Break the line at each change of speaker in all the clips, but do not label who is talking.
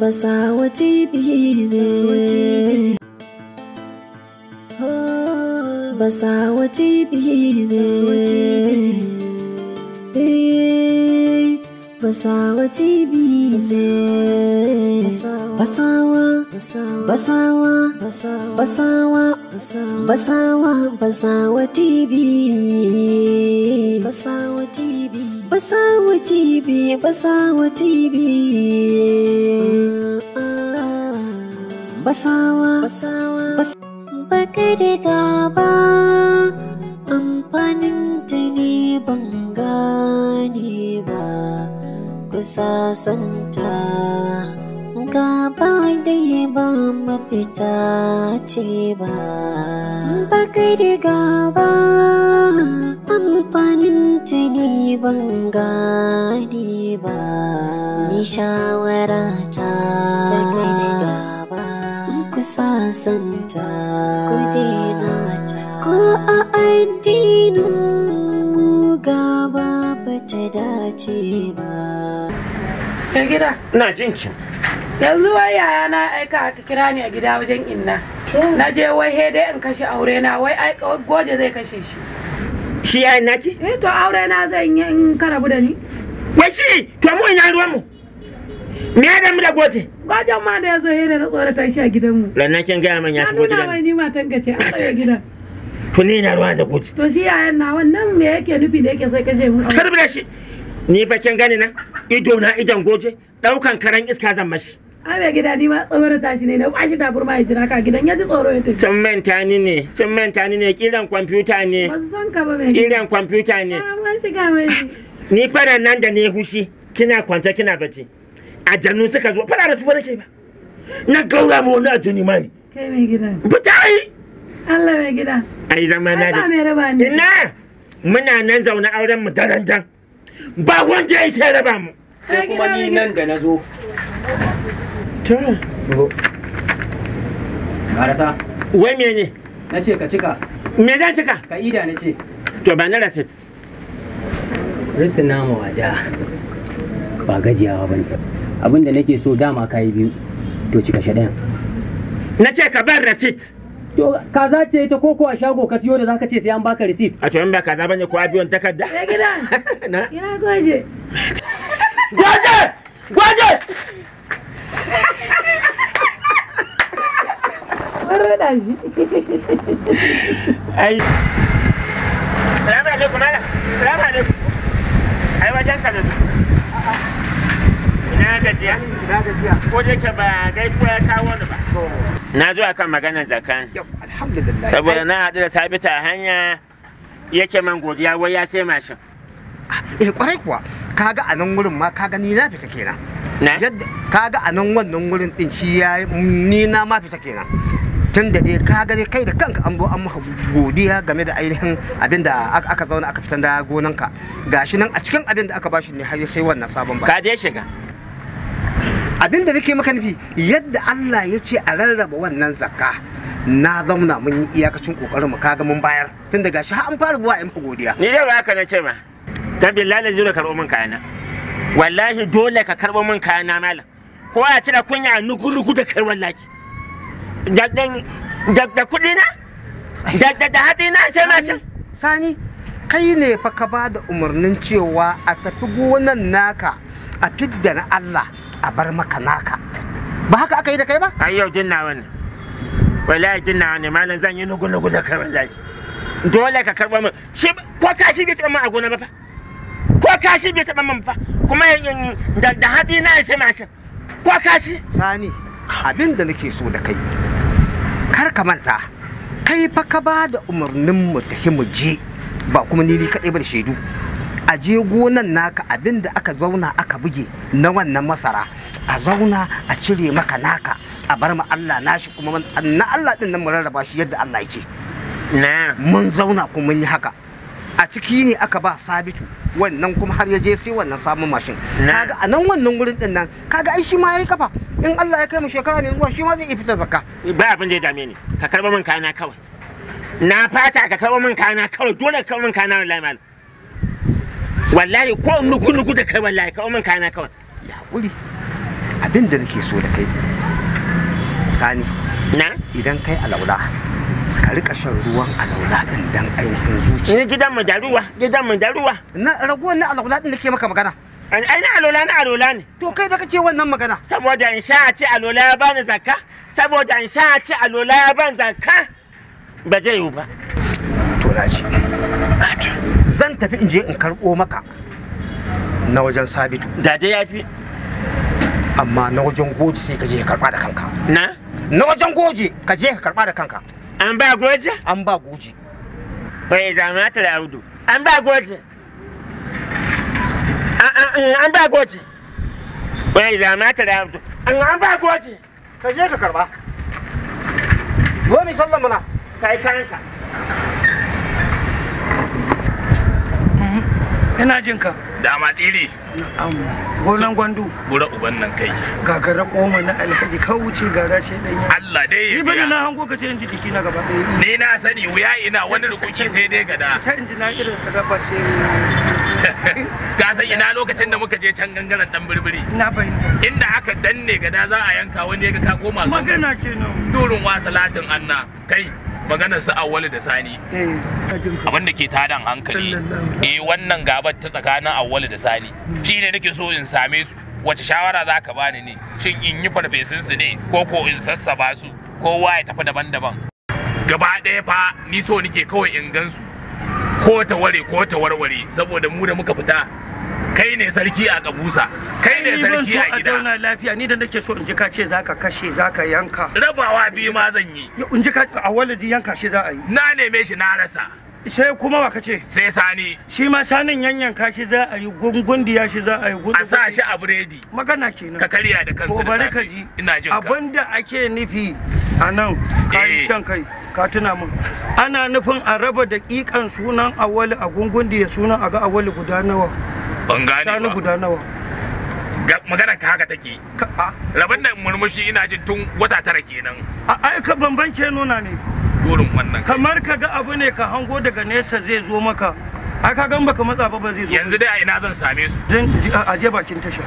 Basawa TV ne. Basawa TV ne. Basawa TV ne. Basawa, Basawa, Basawa, Basawa, Basawa TV. Basawa TV. Basawa TV, Basawa TV. Basawa, Basawa, baka da gaba, amfanin ta ne ban gane ba, kusa santa. Gaba dai ba mafita ce ba. Baka da gaba, amfanin ta ne ban gane ba. Ni shawara ta baka da gaba, ku sasanta, ku daina ta. Ko a addinin mu gaba ba ta dace ba.
Mai gida.
Ina jinki.
Yanzu wai yaya na aika aka kira ni a gida wajen inna. Na je wai he dai in kashe aure na, wai ai goje zai kashe shi.
Shi yayin naki?
Eh to aure na zan yi in ka rabu da ni.
Wai shi to mu ina ruwan mu? Me ya damu da goje?
Gojen ma da ya zo he da na tsorata shi a gidanmu.
Rannan kin gaya min ya shigo
Na nuna
gidan.
mai ni matan ka ce a tsaye gidan.
To ni ina ruwa da goje.
To shi yayan na wannan me yake nufi da yake sai kashe mun aure?
Karbi da shi. Ni fa kin gani na ido na idon goje daukan karan iska zan mashi.
Ai mai gida ni ma tsorata shi ne na bashi taburma ya jira ka gidan ya ji tsoro ya tafi.
Sun manta ni ne, sun manta ni ne kiran kwamfuta ne.
Ba su san ka ba mai gida.
Kiran kwamfuta ne.
Ah, mun shiga mai shi.
Ni faran nan da ne hushi kina kwance kina bacci. Ajannu suka zo fara da su ba nake ba. Na gaura mu wani ajani ma ni.
Kai mai gida.
Fita ai.
Allah mai gida.
Ai zama na
Ai ba
da.
mai raba ni.
Ina muna nan zaune auren mu daren dan. Ba wanda ya isa ya raba mu.
Sai kuma ni nan da na zo.
To.
Karasa,
Wai mene?
na ce ka cika,
Me zan cika?
ka ida na ce.
To ba na rasit.
Risina wada ba gajiyawa ba ne. Abin da nake so dama ka yi biyu, to cika shi ɗayan.
Na ce ka bar rasit.
To kaza ce ita ko ko a shago ka siyo da zaka ce sai an baka receipt.
A to in ba kaza bane ko abiyon takarda.
Mai gida.
Na.
Ina goje.
Gwaje! Gwaje!
Mun rada shi.
Ai. Salamu alaikum malam. Salamu alaikum. Ai wajen ka na zo. Ina gajiya.
Ina gajiya.
Ko da ke ba gaisuwa ya kawo ni ba. Na zo akan maganar zakan.
Yau, alhamdulillah.
Saboda na haɗu da Sabita a hanya yake man godiya wai ya sai mashin.
Eh kwarai kuwa, kaga a nan wurin ma kaga ni na fita kenan.
Na?
Yadda kaga a nan wannan wurin din shi ya ni na ma fita kenan. Tun da dai kaga dai kai da kanka an zo an maka godiya game da ainihin abin da aka zauna aka fitar da gonanka. Gashi nan a cikin abin da aka bashi ne har ya sai wannan sabon ba.
Ka je shiga.
Abin da nake maka nufi yadda Allah ya ce a rarraba wannan zakka na zauna mun yi iyakacin kokarin mu kaga mun bayar tun da gashi har an fara zuwa a yi maka godiya.
Ni dai ba haka na ce ba. Dan billahi zai karɓo min kayana. Wallahi dole ka karɓo min kayana malam. Ko a cire kunya nugu-nugu da kai wallahi. Da da da da kuɗi na? Da da da hatsi na sai mashin.
Sani, kai ne fa ka ba da umarnin cewa a tafi gonan naka a fidda na Allah a bar maka naka. Ba haka aka yi da kai ba?
Ai yau jin nawa ne. Wallahi jin nawa ne malam zan yi nugu-nugu da kai wallahi. Dole ka karɓo min. Shi ko kashi bai taɓa min a gona ba fa. Ko kashi bai taɓa min fa. Kuma da da hatsi na sai mashin. Ko kashi?
Sani, abin da nake so da kai, kar ka manta, kai fa ka ba da umarnin mu tafi mu je, ba kuma ni ni kaɗai ba da shaidu. A je gonan naka abin da aka zauna aka buge na wannan masara, a zauna a cire maka naka, a bar ma Allah nashi kuma na Allah din nan mu rarraba shi yadda Allah ya ce.
Na.
Mun zauna kuma mun yi haka. A ciki ne aka ba Sabitu wannan kuma har ya je sai wannan samun mashin.
Na.
Kaga a nan wannan wurin din nan kaga ai shi ma yayi kafa in Allah ya kai mu shekara mai zuwa shi ma zai iya fitar zakka.
Ba abin da ya dame ni. Ka karɓo min kayana kawai. Na fata ka karɓo min kayana kawai dole ka karɓo min kayana wallahi malam. Wallahi ko nugu nugu da kai wallahi karɓo min kayana kawai.
Ya hakuri. Abin da nake so da kai Sani,
na
idan kai alaula ka rika shan ruwan alaula din dan ainihin zuciya.
Ni gidan mu da ruwa, gidan mu da ruwa.
Na ragowar na alaula din nake maka magana.
Ai na alola, na alola ne.
To kai da kake wannan magana.
Saboda in sha a ce alola ya bani zakka, saboda in sha a ce alola ya bani zakka ba zai yiwu ba.
To na ji. Zan tafi in je in karɓo maka na wajen Sabitu.
Da dai yafi.
Amma na wajen Goji sai ka je ka karɓa da kanka.
Na?
Na wajen Goji ka je ka karɓa da kanka.
An ba Goji?
An ba Goji.
Bai zama ta da Audu. An ba Goji. An ba Goji. Bai zama ta da Audu. An ba Goji.
Ka je ka karɓa. Gomi sallan mana.
Kai kanka.
Ina jin ka.
Dama tsiri.
Gonan gwandu.
Bura uban nan kai.
Gagara koma na alhaji ka wuce gara shi dan ya.
Allah dai ya
Ni bane na hango ka ce in ji jiki na gaba ɗaya.
Ni na sani wuya ina wani rukuki sai dai gada.
Sai in ji na irin raba sai.
Ka san ina lokacin da muka je can gangaren dan birbiri.
Na fahimta.
Inda aka danne gada za a yanka wani ya ga ka koma.
Magana kenan.
Durin wa salatin anna kai. Maganar su Awwalu da Sani. Abin da ke tadan hankali. Eh wannan gabar ta tsakanin Awwalu da Sani. Shine nake so in same su. Wace shawara za ka bani ne? Shin in yi farfesun su ne ko ko in sassaba su? Kowa ya tafi daban-daban. Gaba ɗaya fa ni so nake kawai in gan su. Ko ta ware ko ta warware saboda mu da muka fita kai ne sarki a kabusa, kai ne sarki a gida.
Ni ban so a zauna lafiya, ni da nake so in ji ka ce zaka kashe zaka yanka.
Rabawa biyu ma zan yi.
In ji ka a walidi yanka shi za a yi.
Na neme shi na rasa.
Sai kuma wa kace?
Sai Sani.
Shi ma Sanin yanyanka shi za a yi, gungundiya shi za a yi.
A sa shi a biredi.
Magana kenan.
Ka karya da kansa da
safe. Bari ka ji.
Ina jin ka.
Abinda ake nufi a nan ka yi kyan kai ka tuna min. Ana nufin a raba daƙiƙan sunan Awali a gungundiya sunan a ga Awali guda nawa.
Ban gane ba.
Sani guda nawa.
Maganar ka haka take. Rabon da murmushi ina jin tun wata 9 kenan.
Ai ka banban ke nuna ne.
Burin wannan.
Kamar ka ga abu ne ka hango daga nesa zai zo maka. Ai ka gan baka matsa ba ba zai zo.
Yanzu dai a ina zan same su.
Zan a je bakin tasha.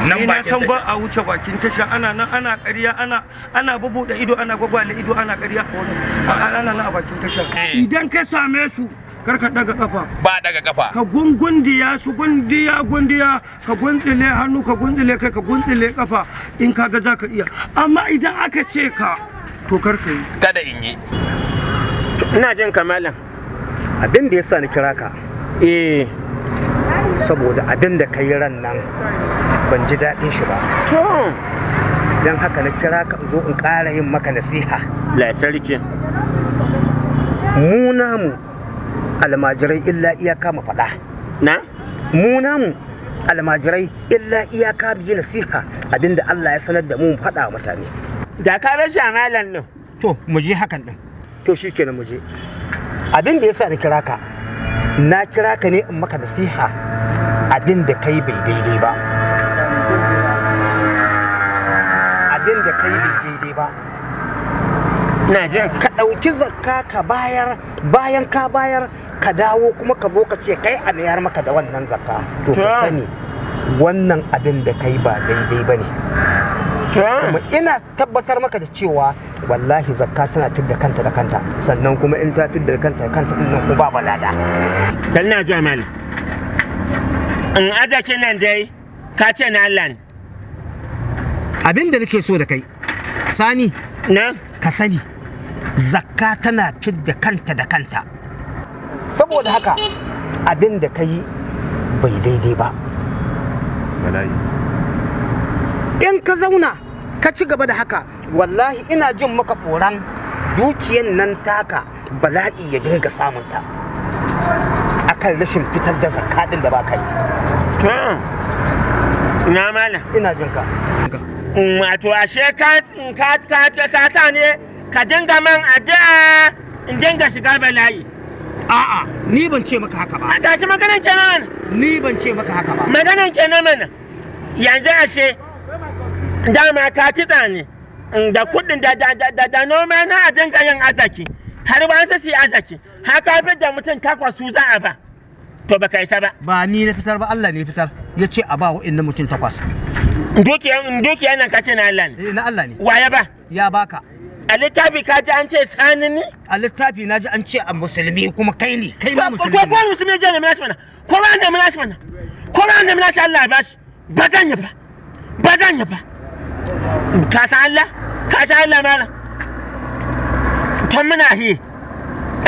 Nan bakin tasha.
Ni na san ba a wuce bakin tasha, ana nan ana ƙarya, ana ana bubuɗe ido, ana gwagwale ido, ana ƙarya a wurin. Ana nan a bakin tasha. Idan ka same su kar ka daga kafa.
Ba daga kafa.
Ka gungundiya su gundiya gundiya, ka guntsile hannu, ka guntsile kai, ka guntsile kafa in ka ga zaka iya. Amma idan aka ce ka to kar ka yi.
Kada in yi.
Ina jin kamalan.
Abin da yasa ni kira ka.
Eh.
Saboda abin da ka yi ran nan ban ji daɗin shi ba.
To.
Dan haka na kira ka zo in ƙara yin maka nasiha.
La sarki.
Mu namu almajirai illa iyaka mu faɗa.
Na?
Mu namu almajirai illa iyaka mu yi nasiha abinda Allah ya sanar da mu mu faɗa wa mutane.
Da ka bar shi a malam ɗin.
To mu je hakan ɗin. To shi kenan mu je. Abinda yasa na kira ka, na kira ka ne in maka nasiha abinda kai bai daidai ba. Abinda kai bai daidai ba.
Ina jin.
Ka ɗauki zakka ka bayar, bayan ka bayar ka dawo kuma ka zo ka ce kai a mayar maka da wannan zakka. To ka sani wannan abin da kai ba daidai ba ne. Kuma ina tabbatar maka da cewa wallahi zakka tana fidda kanta da kanta, sannan kuma in ta fidda kanta da kanta din nan kuma ba lada.
Dan na zuwa malam. In azakin nan dai ka ce na Allah ne.
Abin da nake so da kai Sani,
na
ka sani zakka tana fidda kanta da kanta. Saboda haka abin da ka yi bai daidai ba. In ka zauna ka ci gaba da haka wallahi ina jin maka tsoron dukiyan nan taka bala'i ya dinga samun ta akan rashin fitar da zakka din da baka yi.
Ina malam.
Ina jin ka.
Wato ashe ka sa ne ka dinga man addu'a in dinga shiga bala'i.
A'a, ni ban ce maka haka ba.
A tashi maganan kenan mana.
Ni ban ce maka haka ba.
Maganan kenan mana. Yanzu ashe dama ka kitsa ne da kuɗin da noma na a dinga yin azaki. Har ba su yi azaki. Har ka fitar da mutum 8 su za a ba. To baka isa ba.
Ba ni na fitar ba, Allah ne fitar. Ya ce a ba wa'innan mutum 8.
Dukiya nan ka ce na Allah ne.
Eh, na Allah ne.
Waye ba?
Ya baka.
A littafi ka ji an ce sani ne?
A littafi na ji an ce a musulmi kuma kai ne, kai ma musulmi.
Ko musulmi je ne nashi mana. Ko ba ne nashi mana. Ko ba ne nashi Allah ya bashi. Ba zan yi ba. Ba zan yi ba. Ka san Allah? Ka san Allah malam? Tun muna hi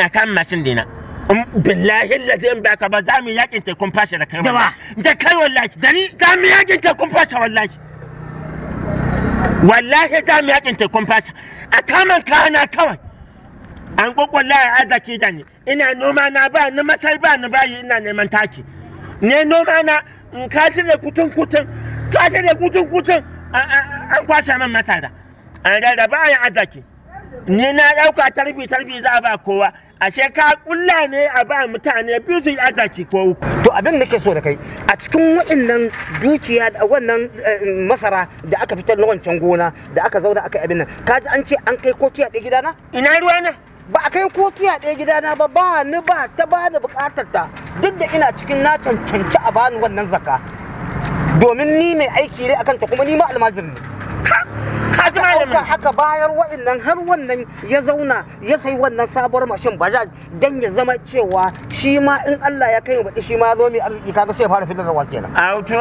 a kan mashin dina. Billahi lazi in baka ba za mu yakin tekun fashe da kai wallahi. Da kai wallahi. Da ni za mu yakin tekun fashe wallahi. Wallahi za mu yakin tekun fashe. A kaman kana kawai. An kokolla ya arzaki da ni. Ina noma na ba ni masai ba ni bayi ina neman taki. Ne noma na in ka shirya kutun kutun. Ka shirya kutun kutun. An kwashe min masara. An rarraba ayin arzaki. Ni na ɗauka tarbi tarbi za a ba kowa, ashe ka kulla ne a ba mutane biyu su yi arzaki ko uku.
To abin da nake so da kai a cikin waɗannan dukiya da wannan masara da aka fitar na wancan gona da aka zauna aka yi abin nan, ka ji an ce an kai kotiya ɗaya gidana?
Ina ruwa na?
Ba a kai kotiya ɗaya gidana ba, ba ni ba ta ba ni buƙatar ta, duk da ina cikin na cancanci a bani wannan zakka. Domin ni mai aiki ne akan ta kuma ni ma almajiri ne.
Ka ji malamin.
Aka bayar wa'annan har wannan ya zauna ya sayi wannan sabuwar mashin Bajaj dan ya zama cewa shi ma in Allah ya kai mu baɗi shi ma zo mai arziki, kaga sai ya fara fitarwa kenan.
Auto?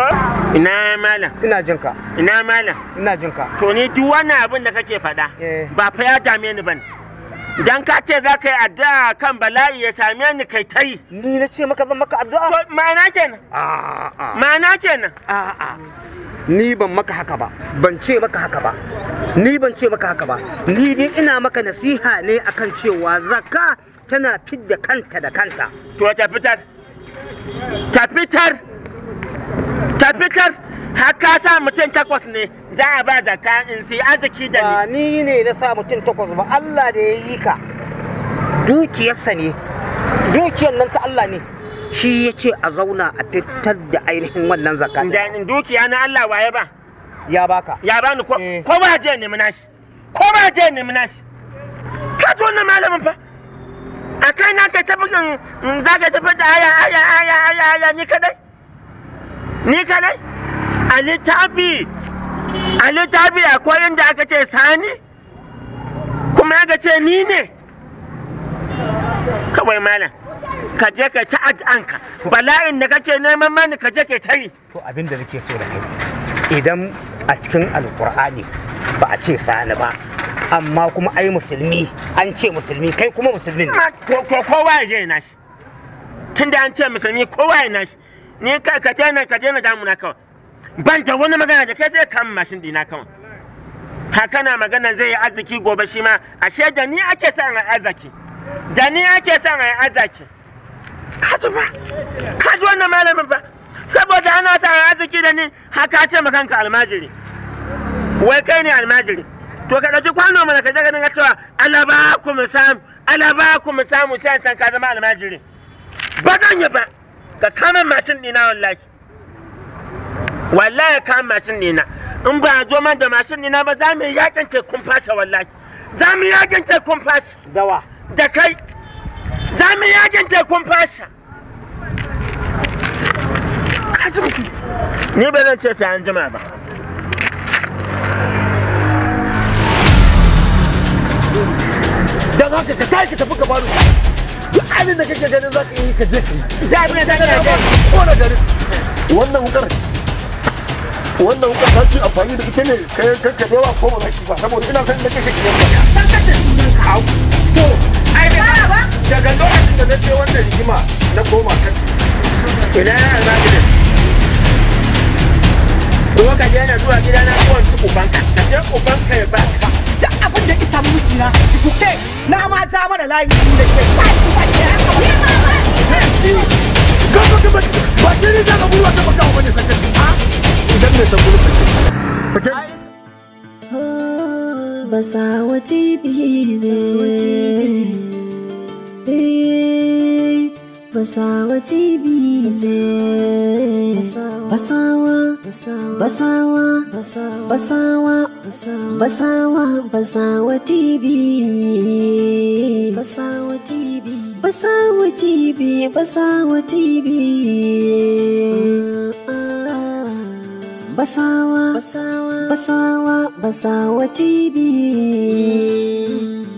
Ina malam.
Ina jin ka.
Ina malam.
Ina jin ka.
To ni duk wannan abin da kake faɗa ba fa ya dame ni bane. Dan ka ce za ka yi addu'a kan bala'i ya same ni kai ta yi.
Ni na ce maka zan maka addu'a?
To ma'ana kenan.
A'a.
Ma'ana kenan.
A'a. Ni ban maka haka ba, ban ce maka haka ba, ni ban ce maka haka ba, ni dai ina maka nasiha ne akan cewa zakka tana fidda kanta da kanta.
To ta fitar, ta fitar, ta fitar, har ka sa mutum 8 ne za a ba zakka in sai arziki da ni.
Ba ni ne na sa mutum 8 ba, Allah da ya yi ka dukiyarsa ne, dukiyar nan ta Allah ne. Shi ya ce a zauna a fitar da ainihin wannan zakka.
Dukiya na Allah waye ba?
Ya baka.
Ya bani ko ko ba je nemi nashi. Ko ba je nemi nashi. Ka ji wannan malamin fa? A kai na kai tafi za ka tafi da aya aya aya aya aya ni kadai. Ni kadai. A littafi akwai inda aka ce sani kuma aka ce ni ne. Kawai malam. Ka je ka ta addu'anka, bala'in da kake neman mani ka je ka ta yi.
To abin da nake so da kai, idan a cikin alkur'ani ba a ce sani ba, amma kuma ai musulmi an ce musulmi, kai kuma musulmi ne.
To kowa ya je nashi, tunda an ce musulmi kowa ya nashi, ni ka daina ka daina damuna kawai. Ban da wani magana da kai sai kama mashin ɗina kawai. Haka na magana zai yi arziki gobe shi ma, ashe da ni ake son a arziki. Da ni ake son a arziki. Ka ji ba, ka ji wannan malamin ba, saboda ana sa arziki da ni haka ce ma kanka almajiri. Wai kai ne almajiri. To ka ɗauki kwano mana ka je ka dinga cewa Allah ba ku mu samu, Allah ba ku mu samu sai san ka zama almajiri. Ba zan yi ba, ka kama mashin ɗina wallahi. Wallahi kama mashin ɗina. In ba a zo man da mashin ɗina ba za mu yi yakin tekun fashe wallahi. Za mu yi yakin tekun fashe.
Dawa.
Da kai. Za mu yakin tekun fasha. Kaji mutum. Ni ba zan ce sai an jima ba.
Don haka ka tashi ka tafi ka bani. Duk abin da kake ganin za ka yi ka je ka yi.
Da abin da za ka yi.
Kona garin. Wannan wukar. Wannan wukar ta ki amfani da ita ne kai ka bewa ko ba za ki ba saboda ina son da kake ki yanka.
San kace sunan ka.
To
ai ba.
Daga lokacin da na sai wannan rigima na koma kace.
Ina ya almajirin? Ko ka daina zuwa gidana ko in ci ubanka. Ka je ubanka ya baka.
Duk abin da isa mijina, kuke na ma ja mana layi da ke. Ba ki ba ki haka ba.
Ba ba ki ni da ka ta baka bane sake. Idan ne ta gudu sake. Sake.
Basawa TV ne. Basawa TV ne. Basawa, Basawa, Basawa, Basawa, Basawa TV. Basawa TV, Basawa TV, Basawa TV. Basawa, Basawa, Basawa TV,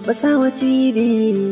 Basawa TV.